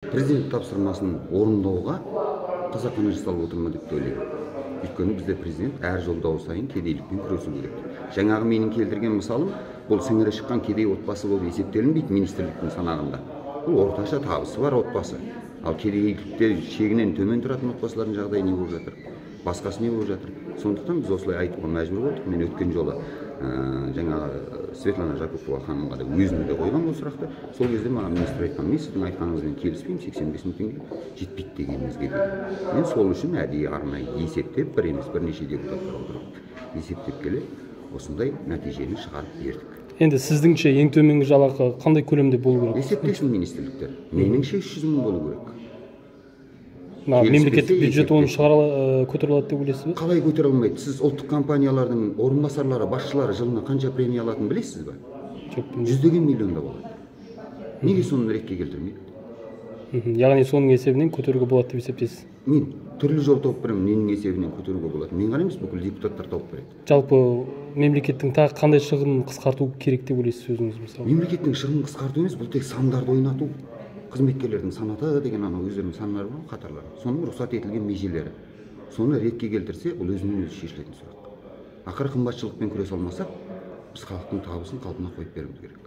Президент тапсырмасын орындауға қасақана жасалып отыр ма деп те ойлаймын. Өйткені бізде президент әр жолдау сайын кедейлікпен күресу керек. Жаңағы менің келтірген мысалым, бұл сіңірі шыққан кедей отбасы болып есептелінбейді министрліктің санағында. Бұл орташа табысы бар отбасы. Ал кедейлікте шегінен төмен тұратын отбасылардың жағдайы не болып жатыр? Басқасы не болып жатыр? Сондықтан біз осылай айтуға мәжбүр болдық. Мен өткен жолы жаңағы Светлана Жакупова ханымға да өзіне де қойған бұл сұрақты. Сол кезде маған министр айтқан, мен сіздің айтқаныңызбен келіспеймін, 85 мың теңге жетпейді дегеніңізге деген. Мен сол үшін әдейі арнайы есептеп, бір емес бірнеше депутаттар отырып есептеп келе осындай нәтижені шығарып бердік. Енді сіздіңше ең төменгі жалақы қандай көлемде болу керек? Есептесін министрліктер. Меніңше 300 мың болу керек. Мемлекеттік бюджет оны шығара көтере алады деп ойлайсыз ба? Қалай көтере алмайды? Сіз ұлттық компаниялардың орынбасарлары, басшылары жылына қанша премия алатынын білесіз ба? Жоқ. Жүздеген миллионда болады. Неге соны ретке келтірмейді? Яғни соның есебінен көтеруге болады деп есептейсіз? Мен түрлі жол тауып беремін, ненің есебінен көтеруге болады. Мен ғана емес, бүкіл депутаттар тауып береді. Жалпы мемлекеттің тағы қандай шығынын қысқарту керек деп ойлайсыз өзіңіз мысалы? Мемлекеттің шығынын қысқарту емес, бұл тек сандарды ойнату. Қызметкерлердің санаты деген анау өздерінің сандары бар, қатарлары. Соның рұқсат етілген межелері. Соны ретке келтірсе, бұл өзінен өзі шешілетін сұрақ. Ақыры қымбатшылықпен күресе алмасақ, біз халықтың табысын қалпына қойып беруіміз керек.